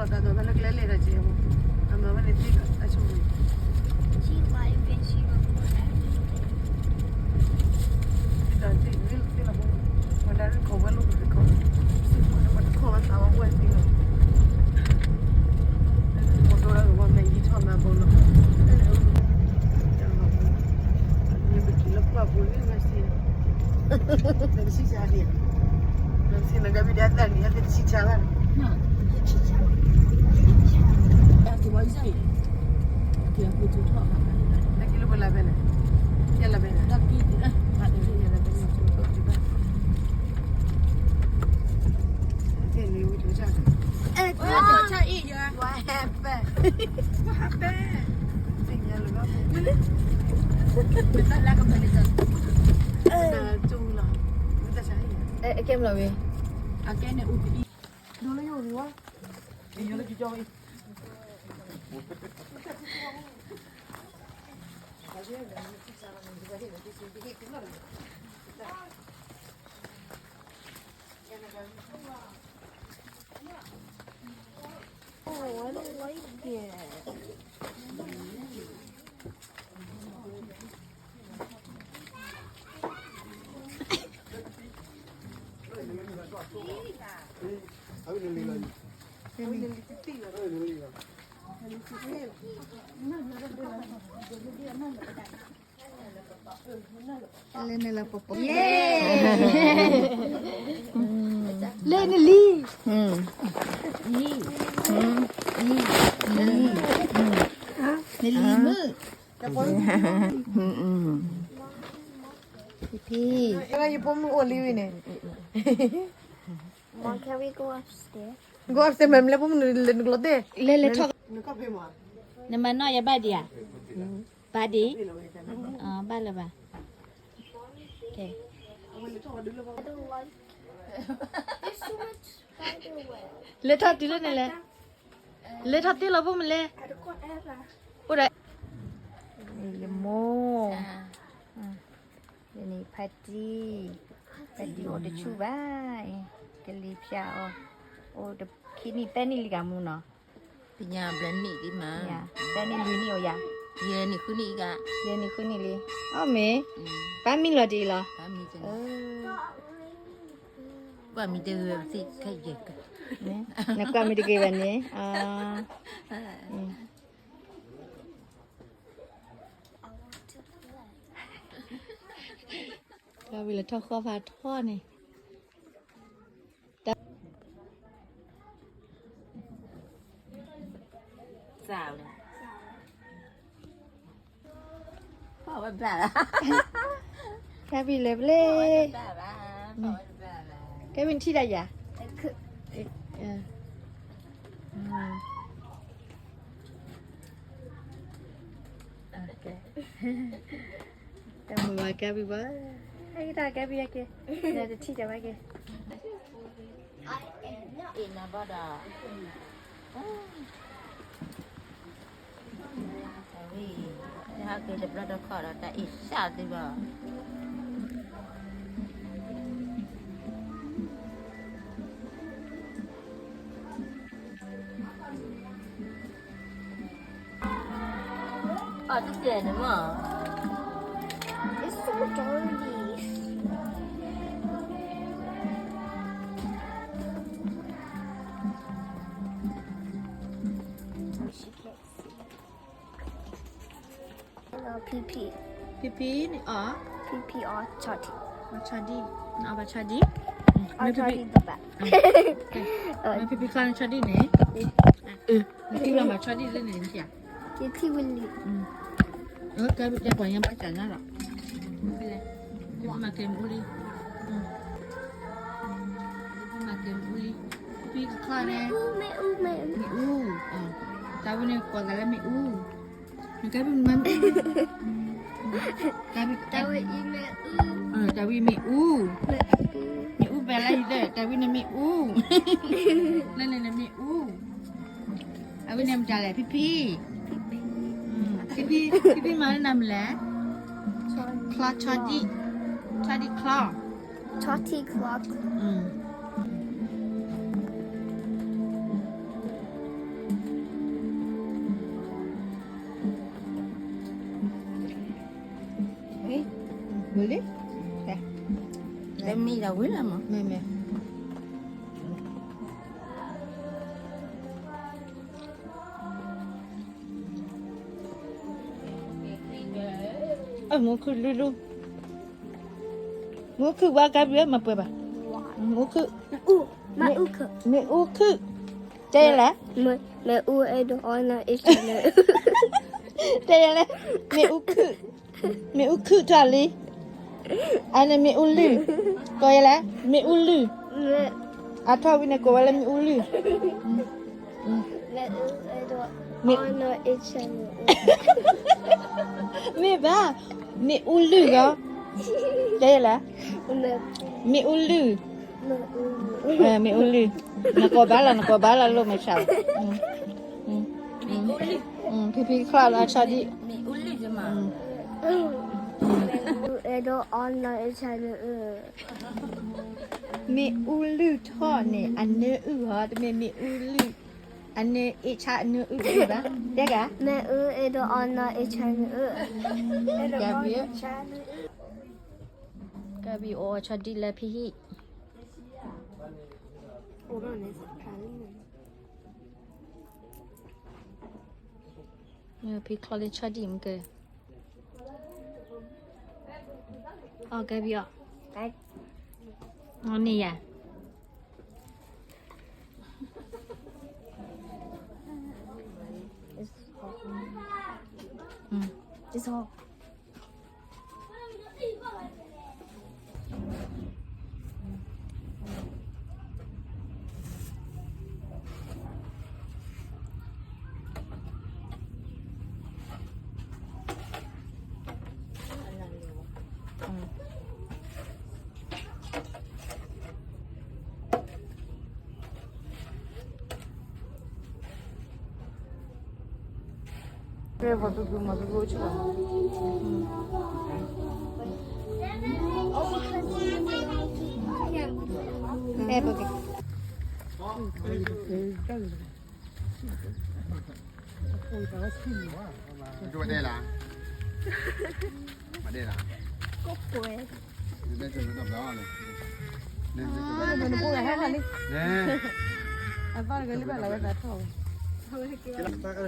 တၢ်ဒိးတၢ်လၢကျဲလဲၣ်ဒီးကဲမး, အမၤဝဲန့ၣ်သ့ၣ်ဒီးအဆိၣ်ဂ့ၤ, တၢ်သ့ၣ်ဂ့ၤလီၤသ့ၣ်လီၤဖိ, ဝဲဒၣ်ရ့ၣ်ခိးဝဲလိာ်ပသ့ၣ်ခိး, စ့ၢ်ကီးဝဲတခီၣ်ဝဲသးဝဲပှဲၤသ့ၣ်လီၤ, မ့ၢ်ဒိၣ်ဒၣ်ဝဲမ့ၢ်ယံၤထီၣ်မၤဘိလီၤ, မ့ၢ်ပက့ၤလၢပှၢ်ပူၤန့ၣ် မ့ၢ်စ့ၢ် တဆံဆါန့ၣ်, မ့ၢ်စ့ၢ်နကဘၣ်ဒၣ်သၣ်န့ၣ် ဟဲတဆံဆါဘၣ်န့ၣ်, တၢ်က့ၤလၢပလၢ်ဖဲန့ၣ်, ကဲလၢဖဲန့ၣ်, တၢ်က့ၤလၢပလၢ်ဖဲန့ၣ်, တၢ်က့ၤလၢပလၢ်ဖဲန့ၣ်, အဲ what happened? What happened? အကဲမလီၤဝဲ, အကဲန့ၣ်အိၣ်တအံၤ, ဒိလၢယအိၣ်ဝဲ, ယိလၢကကီဝဲ လဲန့ၣ်လီၤပပ, လဲန့ၣ်လံ, နလံမုၣ်, ဖံဖံ, ယဖိမုၣ်အိၣ်လံဝဲန့ၣ်, Mom, can we go upstairs? Go upstairs မ့ၢ်လၢဖိမုၣ်နလဲၤနကျိၤသ့ၣ်, လဲၤလဲၤထီၣ်, နမၤနီၣ်ယၤဘၣ်ဒံးဧါ, ဘၣ်ဒံး, ဘၣ်လၢၤဘၣ်, I don't like it. There's so much spider web. လဲၤထီၣ်တုၤလၢန့ၣ်လဲၣ်, လဲၤထီၣ်သ့လီၤဖိမုၣ်လဲၣ်, အိၣ်ဒီး, ယမိၢ်, ယန့ၣ်ဖါတံၢ်, ဖါတံၢ်အိၣ်တဆူၣ်ဘၣ်, ကလံၤဖၠါအီၤ, အိၣ်တခံနံၣ်သၢနံၣ်လံဂၤမူနီၤ, သၢနံၣ်လွံၢ်နံၣ်အံၤမး, ယဲနံၣ်ဃုနံၣ်အံၤဂၤ, ယဲနံၣ်ဃုနံၣ်လံ, အီၣ်မ့ၢ်, ပၢ်မံလီၤဒံးလီၤ, ကွၢ်မံတဂ့ၤဘၣ်သ့ၣ်ခဲယဲၢ်က, နကွၢ်မံတဂ့ၤဘၣ်န့ၣ်, ဝံၤလၢထီၣ်ဃီဖးထီၣ်န့ၣ်, စၢ်, ဖီၣ်ဝဲဘၣ်, ကဲဘံလဲၤဘျဲ, ကဲဘံထံၣ်ဒၣ်ယၤ, တၢ်မုာ်ဝဲကဲဘံဘၣ်, ဟဲက့ၤတၢ်ကဲဘံဟဲက့ၤ, တထံၣ်တၢ်ဝဲက့ၤ, အ့ၣ်နဘီဒီး, တၢ်ဝဲ, တဟးက့ၤတဘျီတခီၣ်ဒီးတၢ်အ့ၣ်စၢ်သုဘၣ်. အီၣ်တကဲၢ်န့ၣ်မး. It's so dirty. She can't see. No, pee pee. Pee pee န့ၣ်အီၣ်. Pee pee အီၣ်ဆီဒံၣ်. အီၣ်ဆီဒံၣ်. နအီၣ်ဘၣ်ဆီဒံၣ်. အီၣ်ဆီဒံၣ်တဘၣ်. မ့ၢ် pee pee ချါန့ၣ်ဆီဒံၣ်န့ၣ်. နထံၣ်ဘၣ်မးဆီဒံၣ်လၢန့ၣ်နထံၣ်ဧါ. ယထံၣ်ဝံၤလံ. ကဲ ယကွၢ်ညါဘၣ်စၢ်ညါလီၤ. မ့ၢ်ဖဲလဲၣ်. မ့ၢ်ဖဲမၤကဲမ့ၣ်အူလံ. မ့ၢ်ဖဲမၤကဲမ့ၣ်အူလံ. ဖံကခါန့ၣ်. မ့ၣ်အူ မ့ၣ်အူ မ့ၣ်အူ. တၢ်ဝံန့ၣ်ကိးသးလၢမ့ၣ်အူ. နကဲဖဲမၤမ့ၣ်အူ. တၢ်ဝံမ့ၣ်အူ. တၢ်ဝံမ့ၣ်အူ. မ့ၣ်အူဖဲလၢယသၢ တၢ်ဝံန့ၣ်မ့ၣ်အူ. လၢန့ၣ်န့ၣ်မ့ၣ်အူ. အဝဲန့ၣ်မတၤလဲၣ် ဖံဖံ. ဖံဖံ ဖံဖံမၤလၢနၤမလဲၣ်. ချီ ဆီဒံၣ်. ဆီဒံၣ်ချီ. ဆီဒံၣ်ချီ. အၢ ဆီဒံၣ်ချီ. လံ, တမံၤဒီးဝံၤလီၤမး, မ့ၢ်မ့ၢ်, အမူခုၣ်လုၢ်လုၢ်, မူခုၣ်ဝါကါဘျၢမၤပှဲၤဘၣ်, မူခုၣ်, မ့ၣ်အူခုၣ်, တဲလဲၣ်, မ့ၣ်အူအဲၣ်ဒိးအီၣ်နီၢ်အ့ၣ်ဆၢနၢ, တဲလဲၣ်, မ့ၣ်အူခုၣ်, မ့ၣ်အူခုၣ်ထီၣ်လံ, အန့ၣ်မ့ၣ်အူလုၢ်, ကိးယဲလဲၣ်, မ့ၣ်အူလုၢ်, အထီၣ်ဝံၤန့ၣ်ကိးဝဲလၢမ့ၣ်အူလုၢ်, မ့ၢ်ဘၣ်, မ့ၣ်အူလုၢ်ဂီၢ်, တဲယဲလဲၣ်, မ့ၣ်အူလုၢ်, မ့ၣ်အူလုၢ်, နကိးဘၣ်လီၤ နကိးဘၣ်လီၤ လိၣ်မဲာ်ဆှးလီၤ, ဖံဖံချီၣ်လီၤဆီဒံၣ်, အဲၣ်ဒိးအီၣ်နီၢ်အ့ၣ်ဆၢနၢ, မ့ၣ်အူလုၢ်ထီၣ်န့ၣ် အနၢအုၣ်ဟီ, တမ့ၢ်မ့ၣ်အူလုၢ်, အနၢအ့ၣ်ဆၢအနၢအုၣ်တမ့ၢ်ဘၣ်, တဲဂၤ, မ့ၣ်အူအဲၣ်ဒိးအီၣ်နီၢ်အ့ၣ်ဆၢနၢ, ကဲဘံၣ်, ကဲဘံၣ်အီၣ်ဆီဒံၣ်လၢဖံဟံၣ်, ဖံချီလၢဆီဒံၣ်မ့ၢ်ကဲ, အီၣ်ကဲဘံၣ်အီၣ်, အီၣ်န့ၢ်ယၤ,